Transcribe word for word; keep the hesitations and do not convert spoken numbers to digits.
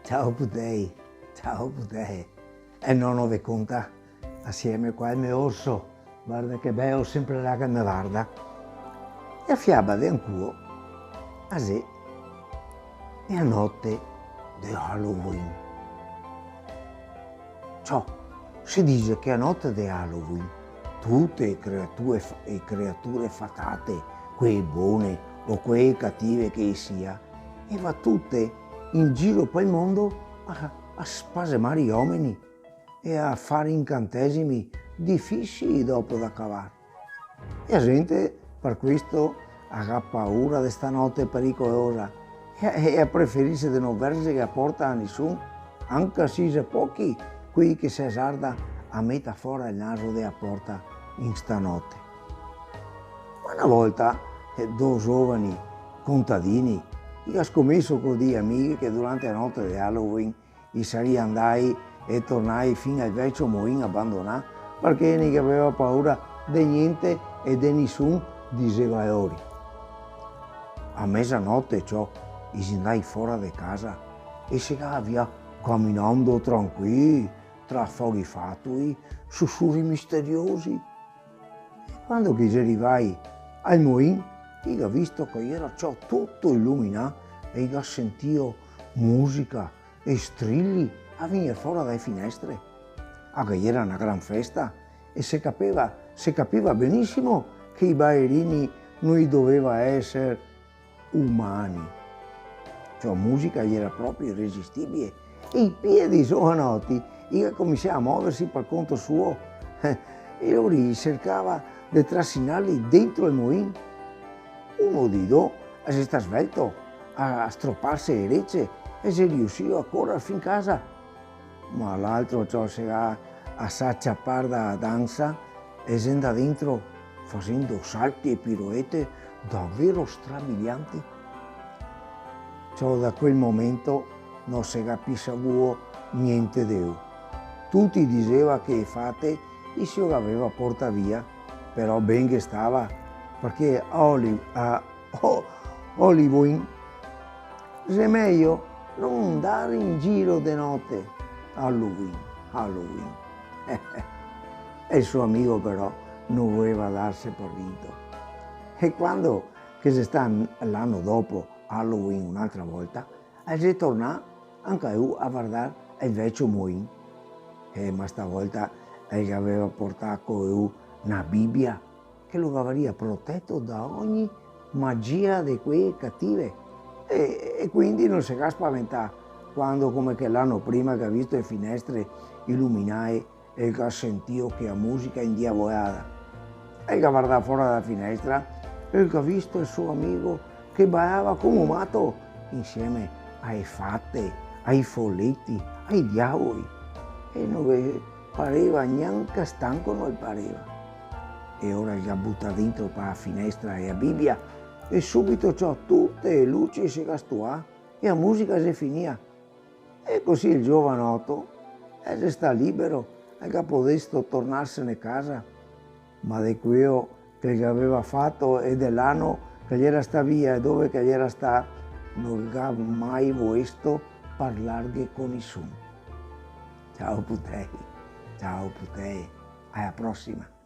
Ciao putei, ciao putei. E nono ve conta, asieme qua el me orso, varda che beo, senpre là che me varda. E a fiaba de ancuo, a xe, e a note de Halloween. Ciò, se dixe che a note de Halloween tute e creature fa-, e creature fatate, quee bone o quee cative che e sia, e va tute in giro pel mondo a, a spasemare i omeni e a fare incantesimi difisii dopo da cavar. E a zente, par questo, a ga paura de sta note pericolosa e, e a preferise de no verzeghe a porta a nisun, anca se i xe pochi quei che se azarda a meta fora el naso de a porta in sta note. Ma na volta, eh, do zovani contadini i ga scomeso co dei amighi che durante a note de Halloween i saria ndai e tornai fin al vecio moin abandonà, parché no i gaveva paura de gnente e de nisun, diseva lori. A mezanote, ciò, i xe ndai fora de casa e se ga via caminando tranquii, tra foghi fatui, susuri misteriosi. E quando che i xe rivai al moin, i ga visto che iera ciò tuto iluminà e i ga sentìo musica e strili a vegner fora dae finestre. A ghe iera na gran festa e se capeva, se capiva benisimo che i balerini no i doveva eser umani. Ciò, musica iera proprio iresistibile. E i pie dei zoanoti i ga cominsià a moverse par conto suo. E lori i sercava de trasinarli dentro el moin. Uno dei do el xe stà svelto a, a stroparse e rece e xe riusìo a corer fin casa. Ma l'altro, ciò, se ga asà ciapar da dansa e xe ndà dentro fasendo salti e piroete davero strabilianti. Ciò, da quel momento no se ga pi savuo gnente de lu. Tuti i diseva che e fate i se lo gaveva portà via, però ben che stava, parché a Oli-, a O-, Halloween xe mejo no ndare in giro de note. Halloween, Halloween. E el so amigo però no voleva darse par vinto. E quando che xe stà l'ano dopo Halloween un'altra volta, el xe tornà anca lu a vardar el vecio moin. Eh, ma sta volta el gaveva portà co lu na Bibia che lo gavaria proteto da ogni magia de quee cative. E, e quindi no se ga spaventà quando, come che l'ano prima, el ga visto e finestre iluminae e el ga sentìo che a musica indiavolada. El ga vardà fora da finestra e el ga visto el so amigo che balava come un mato insieme ae fate, ai foleti, ai diavoli. E no ghe pareva gnanca stanco, no ghe pareva. E ora el ga butà dentro pa a finestra e a Bibia, e subito ciò tute e luci se ga stuà e a musica xe finìa. E cusì el giovanoto el xe stà libero, el ga podesto tornarsene casa. Ma de queo che el gaveva fato e de l'ano che el iera stà via e dove che el iera stà, no el ga mai voesto parlarghe co nisun. Ciao putei, ciao putei, a la prosima.